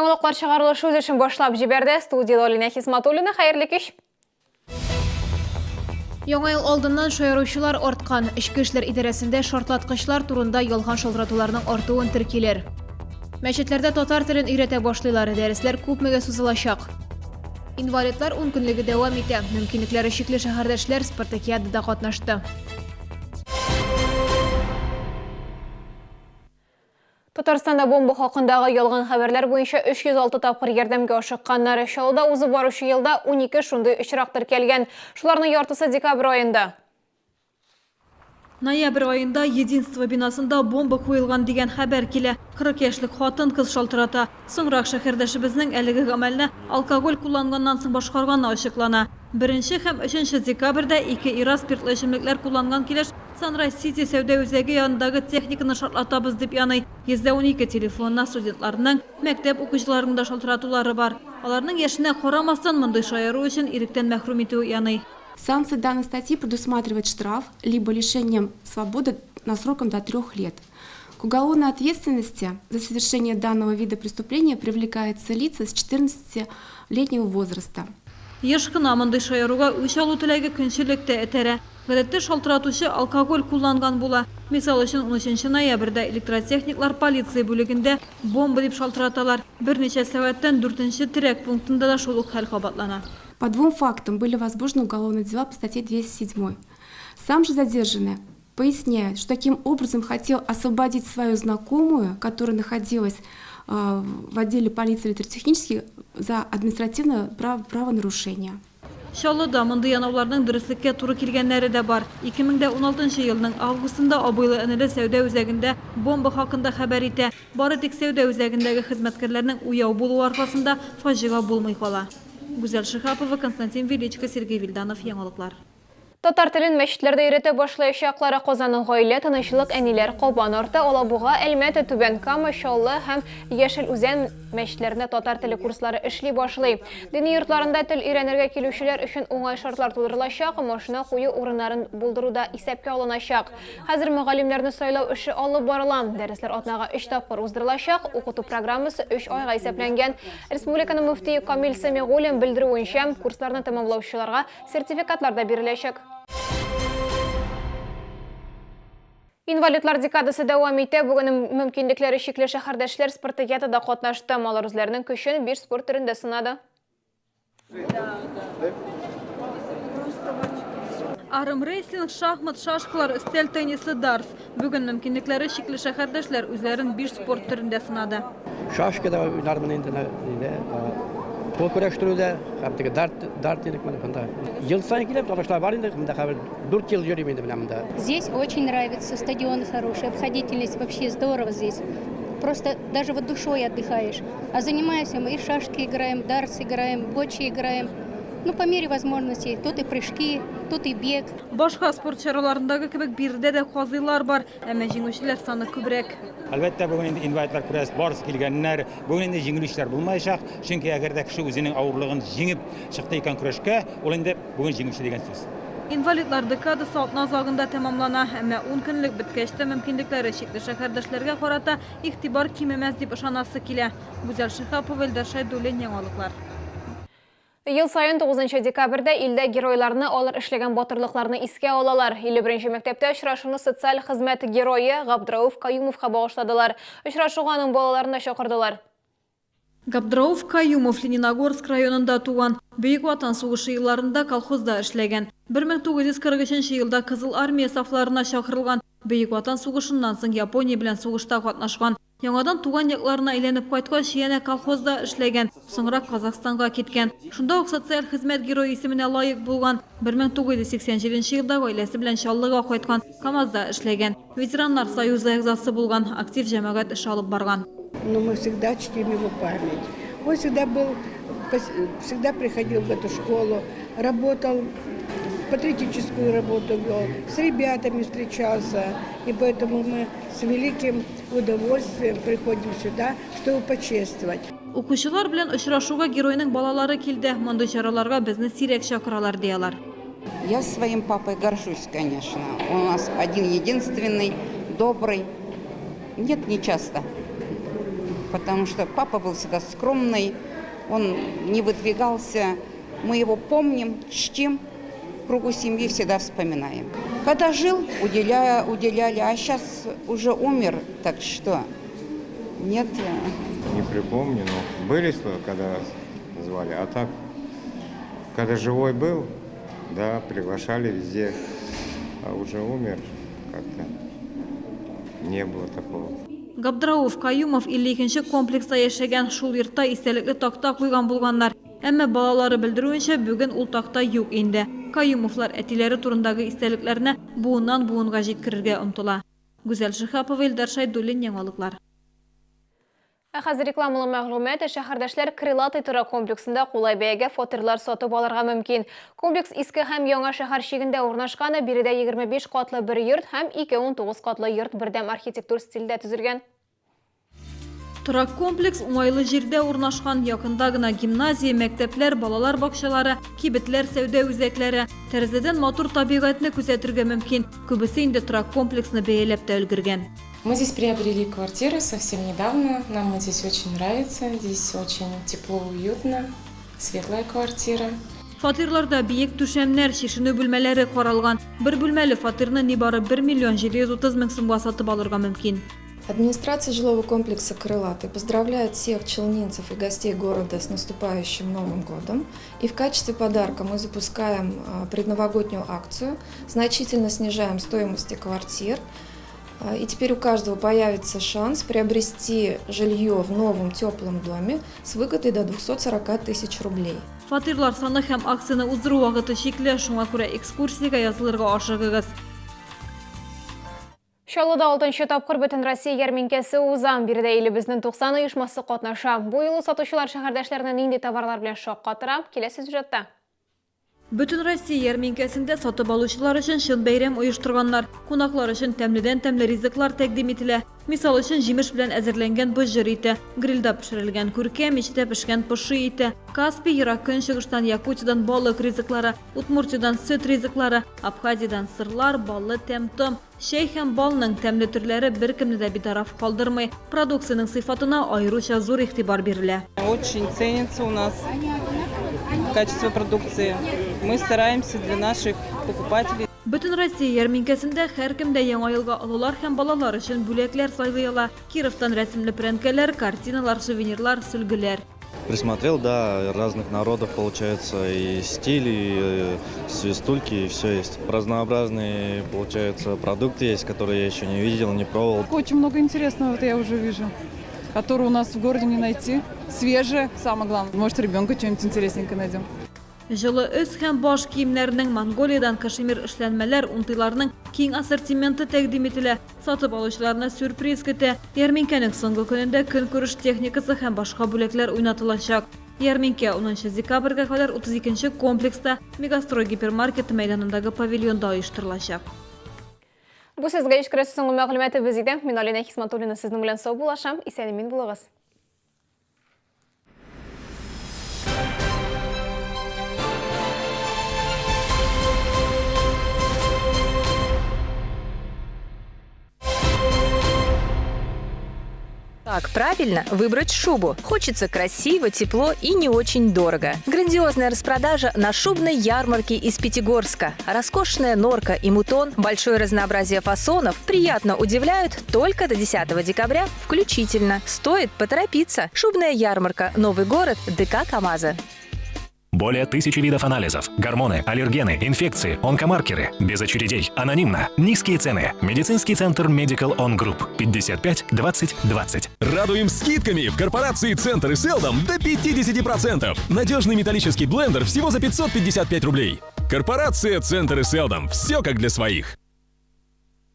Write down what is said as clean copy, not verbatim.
Яңалыклар чыгарылышы үз эшен башлап җибәрде. Студиядә Алинә Хисматуллина. Хәерле кич! Яңа ел алдыннан шаяручылар арткан. Эчке эшләр идарәсендә шартлаткычлар турында ялган шалтыратуларның артуын теркиләр. Мәчетләрдә татар телен өйрәтә башлыйлар. Дәресләр күпмегә сузылачак? Инвалидлар ункөнлеге дәвам итә. Мөмкинлекләре чикле шәһәрдәшләр спартакиадада катнашты. Татарстанда бомба хакындагы ялган хәбәрләр буенча 306 тапкыр ярдәмгә ашыкканнар. Чаллыда узып баручы елда 12 шундый очрак теркәлгән. Шуларның яртысы декабрь аенда. Ноябрь аенда Единство бинасында бомба куелган дигән хәбәр килә. 40 яшьлек хатын-кыз шалтырата. Соңрак шәһәрдәшебезнең әлеге гамәлне алкоголь кулланганнан соң башкарганы ачыклана. Беренче һәм өченче декабрьдә ике ир-ат спиртлы эчемлекләр кулланган килеш Санрайз Сити сәүдә үзәге янындагы техниканы шартлатабыз дип яный. 112 телефонына студентларның, мәктәп укучыларының да шалтыратулары бар. Аларның яшенә карамастан, мондый шаяру өчен иректән мәхрүм итү яный. Санкция данной статьи предусматривает штраф либо лишение свободы на сроком до трех лет. К уголовной ответственности за совершение данного вида преступления привлекаются лица с 14-летнего возраста. Еш кына мондый шаяруга үч алу теләге көнчеллек тә этәрә. Гадәттә шалтыратучы алкоголь кулланган була. Мисал өчен, унөченче ноябрьдә электротехниклар полиция бүлегендә бомба дип шалтыраталар. Берничә сәгатьтән дүртенче терәк пунктында да шул ук хәл кабатлана. По двум фактам были возбуждены уголовные дела по статье 207. Сам же задержанный поясняет, что таким образом хотел освободить свою знакомую, которая находилась в отделе полиции электротехнических, за административное правонарушение. Чаллыда мондый янауларның дөреслеккә туры килгәннәре дә бар. 2016 елның августында абыйлы-энеле сәүдә үзәгендә бомба хакында хәбәр итә. Бары тик сәүдә үзәгендәге хезмәткәрләрнең уяу булуы аркасында фаҗига булмый кала. Гүзәл Шиһапова, Константин Величко, Сергей Вильданов, Яңалыклар. Татар телен мәчетләрдә өйрәтә башлаячаклар. Казанның Гаилә, Тынычлык, Әниләр, Кабан арты, Алабуга, Әлмәт, Түбән Кама, Чаллы һәм Яшел Үзән мәчетләрендә татар теле курслары эшли башлый. Дини йортларында тел өйрәнергә килүчеләр өчен уңай шартлар тудырылачак, машина кую урыннарын булдыру да исәпкә алыначак. Хәзер мөгаллимнәрне сайлау эше алып барыла. Дәресләр атнага өч тапкыр уздырылачак, укыту программасы өч айга исәпләнгән. Республиканың мөфтие Камил Сәмигуллин белдерүенчә, курсларны тәмамлаучыларга Сертификатлар да биреләчәк. Инвалидлар декадасы дәвам итә. Бүген мөмкинлекләре чикле шәһәрдәшләр спартакиадада катнашты. Алар үзләренең көчен биш спорт төрендә сынады. Армрестлинг, шахмат, шашкалар, өстәл теннисы, дартс. Бүген мөмкинлекләре чикле шәһәрдәшләр үзләрен биш спорт төрендә сынады. Шашкада уйнармын инде, нидә, кул көрәштерүдә, һәм теге дарт, дарт дидек менә монда. Ел саен киләм, танышлар бар инде, монда хәзер 4 ел йөрим инде менә монда. Здесь очень нравится, стадион хороший, обходительность вообще здорово здесь. Просто даже вот душой отдыхаешь. А занимаемся мы и шашки играем, дартс играем, бочи играем. Ну, по мере возможностей, тут и прыжки, тут и бег. Башка спорт чараларындагы кебек биредә дә казыйлар бар, әмма җиңүчеләр саны күбрәк. Әлбәттә, бүген инде инвалидлар күрәсез, барысы килгәннәр. Бүген инде җиңелүчеләр булмаячак, чөнки әгәр дә кеше үзенең авырлыгын җиңеп чыкты икән көрәшкә, ул инде бүген җиңүче дигән сүз. Инвалидлар декадасы атна азагында тәмамлана, әмма ун көнлек беткәч тә мөмкинлекләре чикле шәһәрдәшләргә карата игътибар кимемәс дип ышанасы килә. Гүзәл Шиһапова, Илдар Шәйдуллин, Яңалыклар. Ел саен 9 нчы декабрьдә илдә геройларны, алар эшләгән батырлыкларны искә алалар. 51 нче мәктәптә очрашуны социаль хезмәт герое Габдрәүф Каюмовка багышладылар. Очрашуга аның балаларын да чакырдылар. Габдрәүф Каюмов Лениногорск районында туган. Бөек Ватан сугышы елларында колхозда эшләгән. 1943 нче елда Кызыл Армия сафларына чакырылган. Бөек Ватан сугышыннан соң Япония белән сугышта катнашкан. Яңадан туган якларына әйләнеп кайткач, янә колхозда эшләгән, соңрак Казахстанга киткән. Шунда ук социаль хезмәт герое исеменә лаек булган. 1987 елда гаиләсе белән Чаллыга кайткан, КАМАЗда эшләгән. Ветераннар союзы әгъзасы булган, актив җәмәгать эше алып барган. Но мы всегда чтим его память. Он всегда был, всегда приходил в эту школу, работал, патриотическую работу вел, с ребятами встречался. И поэтому мы с великим удовольствием приходим сюда, чтобы почествовать. Укучылар белән очрашуга геройның балалары килде. Мондый чараларга безне сирәк чакыралар, ди алар. Я своим папой горжусь, конечно. Он у нас один единственный, добрый. Нет, не часто. Потому что папа был всегда скромный, он не выдвигался. Мы его помним, чтим, в кругу семьи всегда вспоминаем. Когда жил, уделяли, а сейчас уже умер, так что нет. Не припомню, но были, когда звали, а так, когда живой был, да, приглашали везде, а уже умер, как-то не было такого. Габдрауф Каюмов 52 комплекста яшәгән, шул йортта истәлекле такта куйган булганнар. Әмма балалары белдерүенчә, бүген ул такта юк инде. Каюмовлар әтиләре турындагы истәлекләрне буыннан буынга җиткерергә омтыла. Гүзәл Шиһапова, Илдар Шайдуллин, яңалыклар. Ә хәзер рекламалы мәгълүмат. Шәһәрдәшләр Крылатый торак комплексында кулай бәягә фатирлар сатып алырга мөмкин. Комплекс иске һәм яңа шәһәр чигендә урнашкан. Биредә 25 катлы бер йорт һәм ике 19 катлы йорт бердәм архитектур стильдә төзелгән. Торак комплекс уңайлы җирдә урнашкан. Якында гына гимназия, мәктәпләр, балалар бакчалары, кибетләр, сәүдә үзәкләре. Тәрәзәдән матур табигатьне күзәтергә мөмкин. Күбесе инде торак комплексны бәяләп тә өлгергән. Мы здесь приобрели квартиру совсем недавно. Нам здесь очень нравится. Здесь очень тепло, уютно, светлая квартира. Фатирларда биек түшәмнәр, чишенү бүлмәләре каралган. Бер бүлмәле фатирны нибары 1 миллион 730 мең сумга сатып алырга мөмкин. Администрация жилого комплекса «Крылатый» поздравляет всех челнинцев и гостей города с наступающим Новым годом. И в качестве подарка мы запускаем предновогоднюю акцию, значительно снижаем стоимости квартир. И теперь у каждого появится шанс приобрести жилье в новом теплом доме с выгодой до 240 тысяч рублей. Фатирлар саны һәм акцияне уздыру вакыты чикле, шуңа күрә экскурсиягә язылырга ашыгыгыз. Чаллыда 6нчы тапкыр Бөтенроссия ярминкәсе уза. Биредә илебезнең 90 оешмасы катнаша. Бу юлы сатучылар шәһәрдәшләрне нинди товарлар белән шаккатыра? Киләсе сюжетта. Бөтенроссия ярминкәсендә сатып алучылар өчен чын бәйрәм оештырганнар. Кунаклар өчен тәмледән-тәмле ризыклар тәкъдим ителә. Мисал өчен, җимеш белән әзерләнгән быҗыр ите, грильдә пешерелгән күркә, мичтә пешкән поши ите, Каспий, Ерак Көнчыгыштан, Якутиядан балык ризыклары, Удмуртиядан сөт ризыклары, Абхазиядан сырлар, баллы тәм-том. Чәй һәм балның тәмле төрләре беркемне дә битараф калдырмый. Продукциянең сыйфатына аеруча зур игътибар бирелә. Очень ценится у нас качество продукции. Мы стараемся для наших покупателей. Бөтенроссия ярминкәсендә һәркем дә яңа елга олылар һәм балалар өчен бүләкләр сайлый ала. Кировтан рәсемле прәнкәләр, картиналар, сувенирлар, сөлгеләр. Присмотрел, да, разных народов получается, и стиль, и свистульки, и все есть. Разнообразные, получается, продукты есть, которые я еще не видел, не пробовал. Очень много интересного вот я уже вижу, которые у нас в городе не найти. Свежее, самое главное. Может, ребенку что-нибудь интересненькое найдем. Җылы өс һәм баш киемнәренең, Монголиядән кашемир эшләнмәләр, унтыйларның киң ассортименты тәкъдим ителә. Сатып алучыларны сюрприз көтә. Ярминкәнең соңгы көнендә көнкүреш техникасы һәм башка бүләкләр уйнатылачак. Ярминкә 10 декабрьгә кадәр 32 комплекста Мегастрой гипермаркеты мәйданындагы павильонда оештырылачак. Бу сезгә ишкерәсе соңгы мәгълүматыбыз иде. Мин Алина Хисматуллина сезнең белән саубуллашам. Исән-имин булыгыз. Как правильно выбрать шубу? Хочется красиво, тепло и не очень дорого. Грандиозная распродажа на шубной ярмарке из Пятигорска. Роскошная норка и мутон, большое разнообразие фасонов приятно удивляют только до 10 декабря включительно. Стоит поторопиться. Шубная ярмарка. Новый город. ДК КамАЗа. Более 1000 видов анализов, гормоны, аллергены, инфекции, онкомаркеры. Без очередей, анонимно. Низкие цены. Медицинский центр Medical On Group. 55 20 20. Радуем скидками в корпорации «Центр» и «Селдом» до 50%. Надежный металлический блендер всего за 555 рублей. Корпорация «Центр» и «Селдом». Все как для своих.